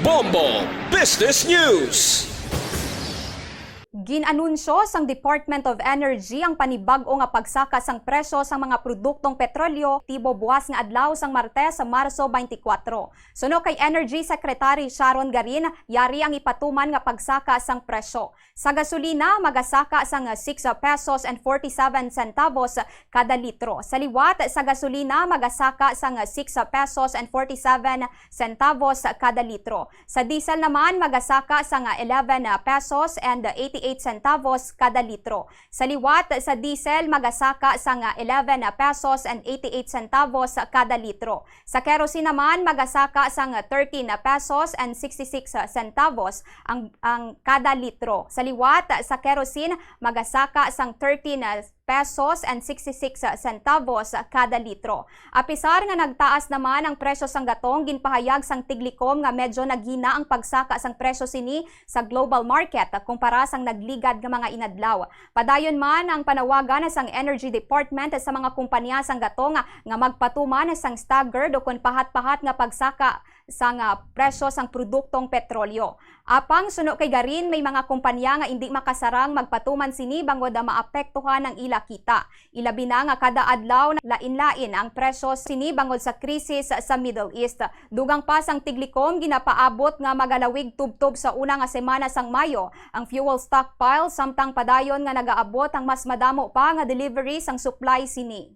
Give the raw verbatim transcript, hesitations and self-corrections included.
Bombo Business News. Gin-anunsyo sang Department of Energy ang panibag-o nga pagsaka sang presyo sang mga produktong petrolyo tibo buwas nga adlaw sang Martes, Marso twenty-four. Suno kay Energy Secretary Sharon Garin, yari ang ipatuman nga pagsaka sang presyo. Sa gasolina, magasaka sang six pesos and forty-seven centavos kada litro. Sa liwat, sa gasolina, magasaka sang six pesos and forty-seven centavos kada litro. Sa diesel naman, magasaka sang eleven pesos and eighty-eight centavos kada litro. Sa liwat, sa diesel, magasaka sang eleven pesos and eighty-eight centavos kada litro. Sa kerosene naman, magasaka sang thirteen pesos and sixty-six centavos ang, ang kada litro. Sa liwat, sa kerosene, magasaka sang thirteen pesos and sixty-six centavos kada litro. Apisar nga nagtaas naman ang presyo sang gatong, ginpahayag sang Tiglicom nga medyo naghina ang pagsaka sang presyo sini sa global market kumpara sang nagligad nga mga inadlaw. Padayon man ang panawagan sang Energy Department sa mga kompanya sang gatong nga magpatuman sang staggered o kon pahat-pahat nga pagsaka sang, ah, presyo sang produktong petrolyo. Apang suno kay Garin, may mga kompanya nga indi makasarang magpatuman sini bangod maapektuhan ang ila kita. Ilabi na nga kada adlaw lain-lain ang presyo sini bangod sa krisis sa Middle East. Dugang pa sang Tiglicom, ginapaabot nga magalawig tubtob sa una nga semana sang Mayo ang fuel stockpile, samtang padayon nga nagaabot ang mas madamo pa nga delivery sang supply sini.